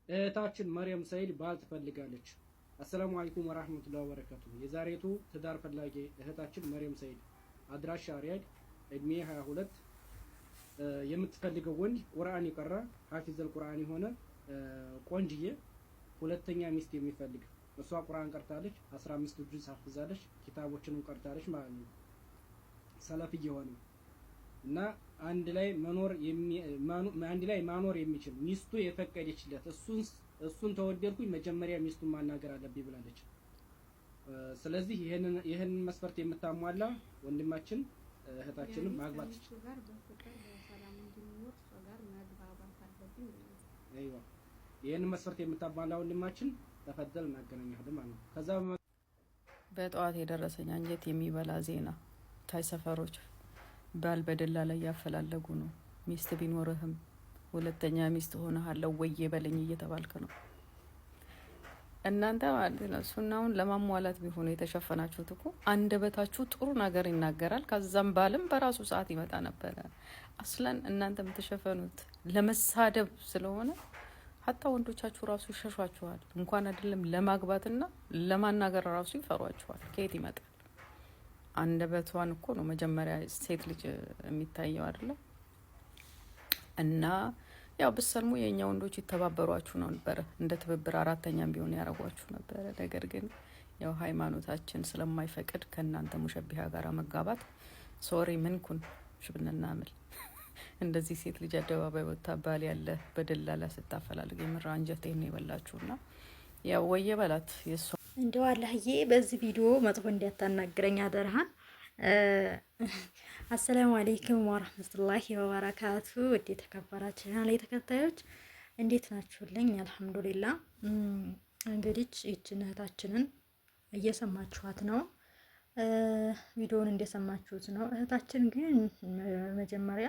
እህታችን መርየም ሰይድ ባል ትፈልጋለች። السلام عليكم ورحمة الله وبركاته። የዛሬቱ ትዳር ፈላጊ እህታችን መርየም ሰይድ፣ አድራሻ ሪያድ፣ እድሜ 22፣ የምትፈልገው ወንድ ቁርአን የቀራ፣ ሐፊዘል ቁርአን የሆነ፣ ቆንጅዬ፣ ሁለተኛ ሚስት የሚፈልግ። እሷ ቁርአን ቀርታለች፣ 15 ጁዝ ሐፍዛለች፣ ኪታቦችንም ቀርታለች ማለት ነው። ሰለፍ የሆነ እና አንድ ላይ ማኖር የሚችል፣ ሚስቱ የፈቀደችለት። እሱን ተወደድኩኝ መጀመሪያ ሚስቱን ማናገር አለብኝ ብላለች። ስለዚህ ይህንን መስፈርት የምታሟላ ወንድማችን እህታችንን ማግባት ከሚስቱ ጋር በፍቅር በሰላም እንድንኖር እሷ ጋር መግባባት አለብኝ ብላለች። أيوه፣ ይህንን መስፈርት የምታሟላ ወንድማችን تفضل፣ እናገናኛለን ማለት ነው። ከዛ በጠዋት የደረሰኝ አንጀት የሚበላ ዜና፣ ታይ ሰፈሮች ባል በደላላ እያፈላለጉ ነው። ሚስት ቢኖርህም ሁለተኛ ሚስት ሆነሃለው ወዬ በለኝ እየተባልክ ነው። እናንተ ማለት ነው ሱናውን ለማሟላት ቢሆኑ የተሸፈናችሁት እኮ አንደበታችሁ ጥሩ ነገር ይናገራል። ከዛም ባልም በራሱ ሰዓት ይመጣ ነበረ። أصلا እናንተ የምትሸፈኑት ለመሳደብ ስለሆነ حتى ወንዶቻችሁ ራሱ ይሸሿችኋል። እንኳን አይደለም ለማግባትና ለማናገር ራሱ ይፈሯችኋል። ከየት ይመጣል? አንደበቷን እኮ ነው መጀመሪያ ሴት ልጅ የሚታየው አይደለም። እና ያው ብሰልሙ የእኛ ወንዶች ይተባበሯችሁ ነው ነበረ። እንደ ትብብር አራተኛም ቢሆን ያደረጓችሁ ነበረ። ነገር ግን ያው ሃይማኖታችን ስለማይፈቅድ ከእናንተ ሙሸቢሃ ጋር መጋባት፣ sorry፣ ምንኩን ሽብንናምል እንደዚህ ሴት ልጅ አደባባይ ወጥታ ባል ያለ በደላላ ስታፈላልግ የምር አንጀቴን ነው የበላችሁና ያው ወየ በላት የእሷ። እንደው አላህዬ በዚህ ቪዲዮ መጥፎ እንዲያታናግረኝ አደርሃን። السلام عليكم ورحمة الله وبركاته። ውድ የተከበራችሁ ቻናሌ ተከታዮች እንዴት ናችሁልኝ? الحمد لله። እንግዲህ ይችን እህታችንን እየሰማችኋት ነው። ቪዲዮውን እንደሰማችሁት ነው። እህታችን ግን መጀመሪያ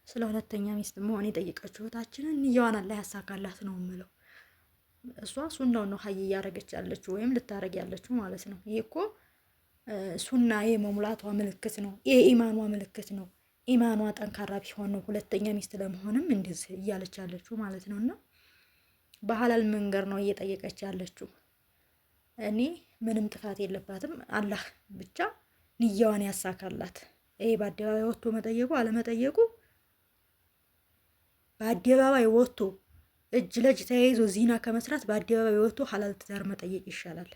ስለ ሁለተኛ ሚስት መሆን የጠየቀችው እህታችንን ንያዋን አላህ ያሳካላት ነው የምለው። እሷ ሱናው ነው ሀይ እያደረገች ያለችው ወይም ልታረግ ያለችው ማለት ነው። ይሄ እኮ ሱና የመሙላቷ ምልክት ነው። የኢማኗ ምልክት ነው። ኢማኗ ጠንካራ ቢሆን ነው ሁለተኛ ሚስት ለመሆንም እንደዚህ እያለች ያለችው ማለት ነው። እና በሀላል መንገድ ነው እየጠየቀች ያለችው። እኔ ምንም ጥፋት የለባትም። አላህ ብቻ ንያዋን ያሳካላት። ይሄ በአደባባይ ወጥቶ መጠየቁ አለመጠየቁ፣ በአደባባይ ወጥቶ እጅ ለእጅ ተያይዞ ዚና ከመስራት በአደባባይ ወጥቶ ሀላል ትዳር መጠየቅ ይሻላል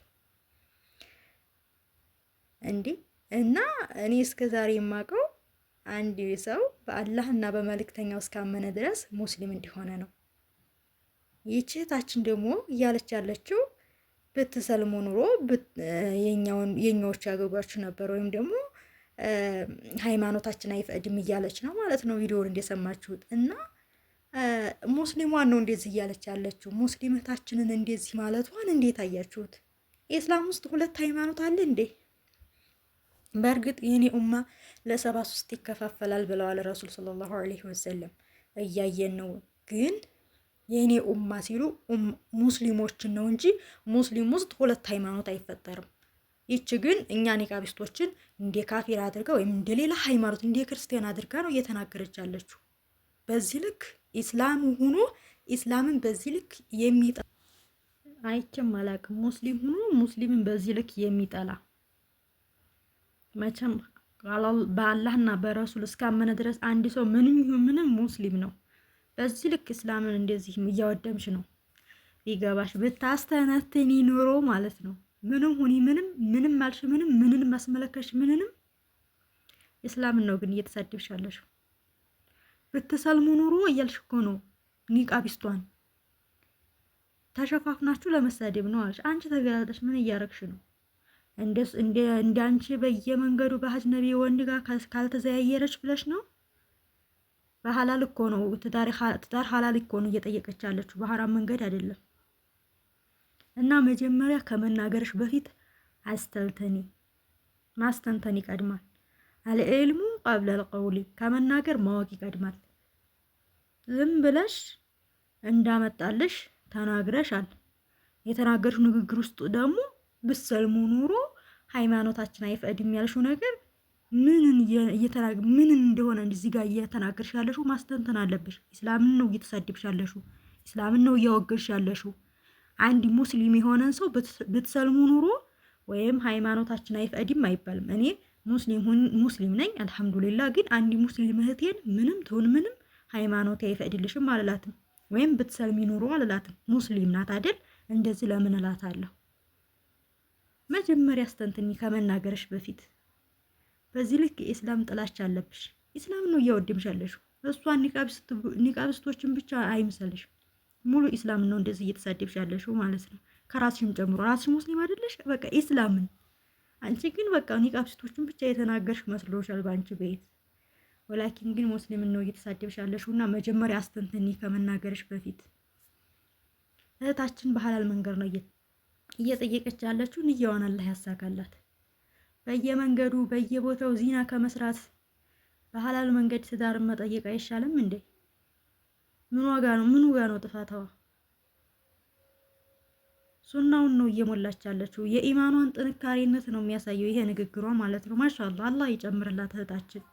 እንዴ! እና እኔ እስከ ዛሬ የማውቀው አንድ ሰው በአላህና በመልእክተኛው እስካመነ ድረስ ሙስሊም እንዲሆነ ነው። ይህች እህታችን ደግሞ እያለች ያለችው ብትሰልሙ ኑሮ የኛዎች ያገቧችሁ ነበር ወይም ደግሞ ሃይማኖታችን አይፈቅድም እያለች ነው ማለት ነው። ቪዲዮውን እንደሰማችሁት እና ሙስሊሟን ነው እንደዚህ እያለች ያለችው። ሙስሊም እህታችንን እንደዚህ ማለቷን እንዴት አያችሁት? የእስላም ውስጥ ሁለት ሃይማኖት አለ እንዴ? በእርግጥ የኔ ኡማ ለ73 ይከፋፈላል ብለዋል ረሱል صلى الله عليه وسلم። እያየን ነው። ግን የኔ ኡማ ሲሉ ሙስሊሞችን ነው እንጂ ሙስሊም ውስጥ ሁለት ሃይማኖት አይፈጠርም። ይች ግን እኛ ኒቃቢስቶችን እንደ ካፊር አድርጋ ወይም እንደ ሌላ ሃይማኖት እንደ ክርስቲያን አድርጋ ነው እየተናገረች ያለችው። በዚህ ልክ ኢስላም ሆኖ ኢስላምን በዚህ ልክ የሚጠላ አይቼም አላቅም። ሙስሊም ሆኖ ሙስሊምን በዚህ ልክ የሚጠላ፣ መቼም በአላህና በረሱል እስካመነ ድረስ አንድ ሰው ምንም ይሁን ምንም ሙስሊም ነው። በዚህ ልክ እስላምን እንደዚህ እያወደምሽ ነው። ቢገባሽ ብታስተነትኒ ኑሮ ማለት ነው። ምንም ሁኒ ምንም፣ ምንም አልሽ ምንም፣ ምንንም አስመለከሽ ምንንም፣ እስላምን ነው ግን እየተሳደብሽ ያለሽው። ብትሰልሙ ኑሮ እያልሽ እኮ ነው። ኒቃቢስቷን ተሸፋፍናችሁ ለመሳደብ ነው አልሽ። አንቺ ተገላጠሽ ምን እያረግሽ ነው? እንደ አንቺ በየመንገዱ በአጅነቢ ወንድ ጋር ካልተዘያየረች ብለሽ ነው? በሀላል እኮ ነው፣ ትዳር ሀላል እኮ ነው እየጠየቀች ያለችው፣ በሀራም መንገድ አይደለም። እና መጀመሪያ ከመናገርሽ በፊት አስተንትኒ፣ ማስተንተን ይቀድማል። العلم قبل القول፣ ከመናገር ማወቅ ይቀድማል። ዝም ብለሽ እንዳመጣልሽ ተናግረሻል። የተናገርሽው ንግግር ውስጥ ደግሞ ብሰልሙ ኑሮ ሃይማኖታችን አይፈቅድም ያልሽው ነገር ምንን እንደሆነ እዚህ ጋር እየተናገርሽ ያለሽው ማስተንተን አለብሽ። ኢስላምን ነው እየተሳደብሽ ያለሽው። ኢስላምን ነው እያወገዝሽ ያለሽው። አንድ ሙስሊም የሆነን ሰው ብትሰልሙ ኑሮ ወይም ሃይማኖታችን አይፈቅድም አይባልም። እኔ ሙስሊም ነኝ አልሐምዱሊላ። ግን አንድ ሙስሊም እህቴን ምንም ትሁን ምንም ሃይማኖቴ አይፈቅድልሽም አልላትም፣ ወይም ብትሰልሚ ኑሮ አልላትም። ሙስሊም ናት አይደል? እንደዚህ ለምን እላታለሁ? መጀመሪያ አስተንትኒ ከመናገርሽ በፊት። በዚህ ልክ የኢስላም ጥላቻ አለብሽ። ኢስላም ነው እያወደምሽ ያለሽው። እሷን ኒቃብስቶችን ብቻ አይምሰልሽ፣ ሙሉ ኢስላም ነው እንደዚህ እየተሳደብሽ ያለሽው ማለት ነው። ከራስሽም ጨምሮ ራስሽ ሙስሊም አይደለሽ? በቃ ኢስላምን። አንቺ ግን በቃ ኒቃብስቶችን ብቻ የተናገርሽ መስሎሻል በአንቺ ቤት። ወላኪን ግን ሙስሊምን ነው እየተሳደብሽ ያለሽው እና መጀመሪያ አስተንትኒ ከመናገርሽ በፊት። እህታችን በሐላል መንገድ ነው እየጠየቀች ያለችው። ንያዋን አላህ ያሳካላት። በየመንገዱ በየቦታው ዚና ከመስራት በሐላል መንገድ ትዳርን መጠየቅ አይሻልም እንዴ? ምን ዋጋ ነው? ምኑ ጋ ነው ጥፋታዋ? ሱናውን ነው እየሞላች ያለችው። የኢማኗን ጥንካሬነት ነው የሚያሳየው ይሄ ንግግሯ ማለት ነው። ማሻአላህ አላህ ይጨምርላት እህታችን።